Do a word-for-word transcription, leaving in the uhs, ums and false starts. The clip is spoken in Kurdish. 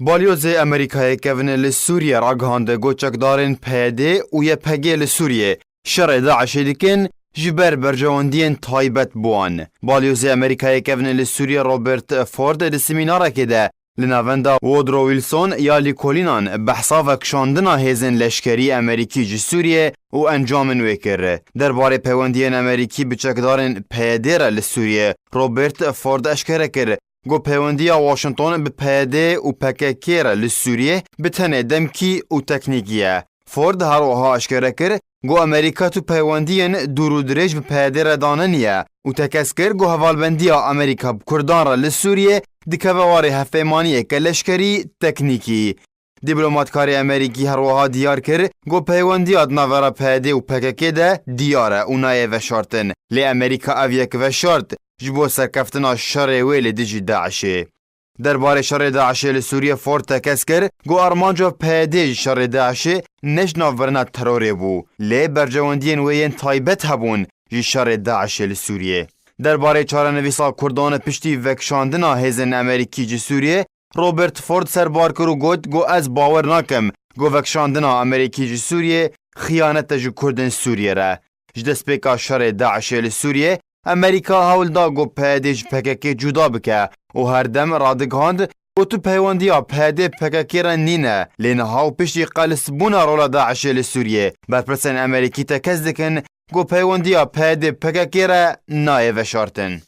Balyozê Amerîkayê kevin li Sûriyê ragihand ku çekdarên P Y D û Y P G li Sûriyê şerê DAIŞê dikin ji ber berjewendiyên taybet bi wan. Balyozê Amerîkayê kevin li Sûriyê Robert Ford di semînarekê de li navenda Woodrow Wilson ya lîkolînan behsa vekişandina hêzên leşkerî Amerîkî ji Sûriyê û encamên wê kir. Derbarê peywendiyên Amerîkî bi çekdarên P Y D re li Sûriyê, Robert Ford eşkere kir ku peywendiya Washington bi P Y D û P K K re li Sûriyê bi tenê demkî û teknîkî ye. Ford her wiha eşkere kir ku Amerîka tu peywendiyên dûr û dirêj bi P Y D re daneniye û tekez kir ku hevalbendiya Amerîka bi Kurdan re li Sûriyê dikeve warê hevpeymaniyeke leşkerî, teknîkî. Dîplomatkarê Amerîkî her wiha diyar kir ku peywendiya di navbera P Y D û P K K de diyar e û nayê veşartin. Lê Amerîka ev yek veşart ji bo serkeftina şerê wê li dijî DAIŞê. Derbarê şerê DAIŞê li Sûriyê Ford tekez kir ku armanca P Y D ji şerê DAIŞê ne ji navbirina terorê bû, lê berjewendiyên wê yên taybet hebûn ji şerê DAIŞê li Sûriyê. Derbarê çarenivîsa Kurdan piştî vekişandina hêzên Amerîkî ji Sûriyê, Robert Ford serbar kir û got ku ez bawer nakim ku vekişandina Amerîkî ji Sûriyê xiyanet e ji Kurdên Sûriyê re. Ji destpêka şerê DAIŞê li Sûriyê, Amerîka hewl da ku P Y D ji P K K cuda bike û her dem radigihand ku tu peywendiya P Y D P K K re nîne, lê niha û piştî qelisbûna rola DAIŞê li Sûriyê, berpirsên Amerîkî tekez dikin ku peywendiya P Y D P K K re nayê veşartin.